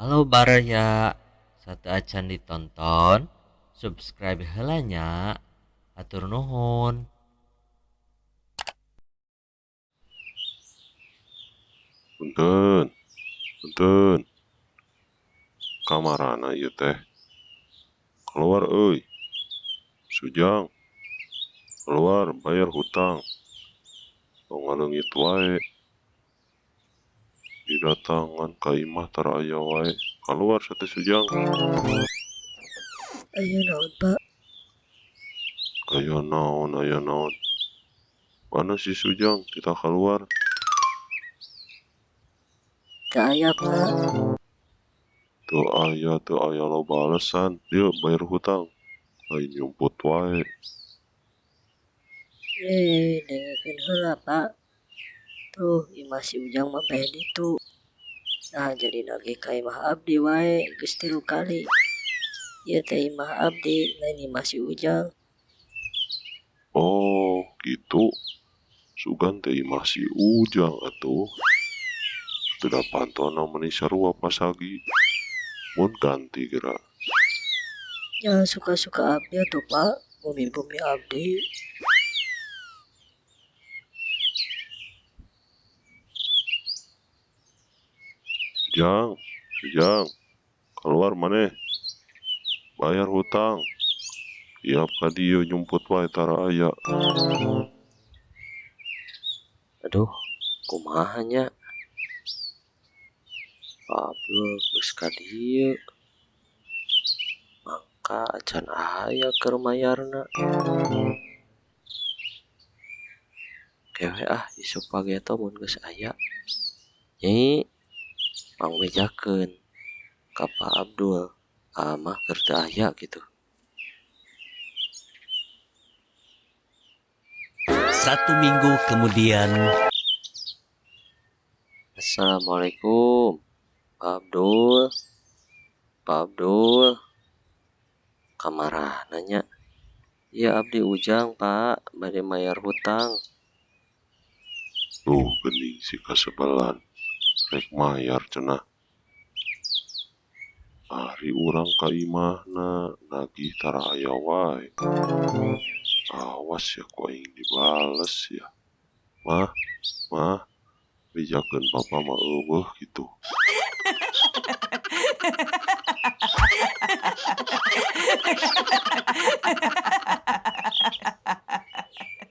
Halo baraya, sateuacan ditonton, subscribe heula nya, hatur nuhun. Punten, punten. Kamarana ieu teh? Keluar euy. Sujang. Keluar bayar hutang. Tong ngaleungit wae. Didatangan ka imah tara aya wae. Kaluar sia teh, Sujang. Aya naon, Pak? Aya naon, aya naon. Mana si Sujang titah kaluar? Teu aya, Pak. Teu aya, teu aya loba alesan. Dieu bayar hutang. Lain nyumput wae. Eh, dengekeun heula, Pak. Tuh, imah si Ujang mah beh ditu. Nah, jadi nagih ka imah abdi wae geus 3 kali. Ieu teh imah abdi, lain imah si Ujang. Oh, gitu. Sugan teh imah si Ujang atuh. Teu da pantona meuni sarua pasagi. Mun ganti geura. Ya suka-suka abdi atuh, Pak. Bumi-bumi abdi. Sujang, Sujang, keluar maneh. Bayar hutang. Tiap ka dieu nyumput wae tara aya. Aduh, kumaha nya? Pak Abdul geus ka dieu. Mangka acan aya keur mayarna. Kewe ah isuk pageto mun geus aya. Nyi, pangbejakeun ka Pak Abdul. Amah keur teu aya kitu. 1 minggu kemudian. Assalamualaikum, Pak Abdul. Pak Abdul. Kamarana nya? Ieu abdi Ujang, Pak, bade mayar hutang. Tuh geuning si kasebelan. Rek mayar cenah. Ari urang ka imahna nagih tara aya wae. Awas ya ku aing dibales ya. Mah, mah, bejakeun papa mah eueuh kitu.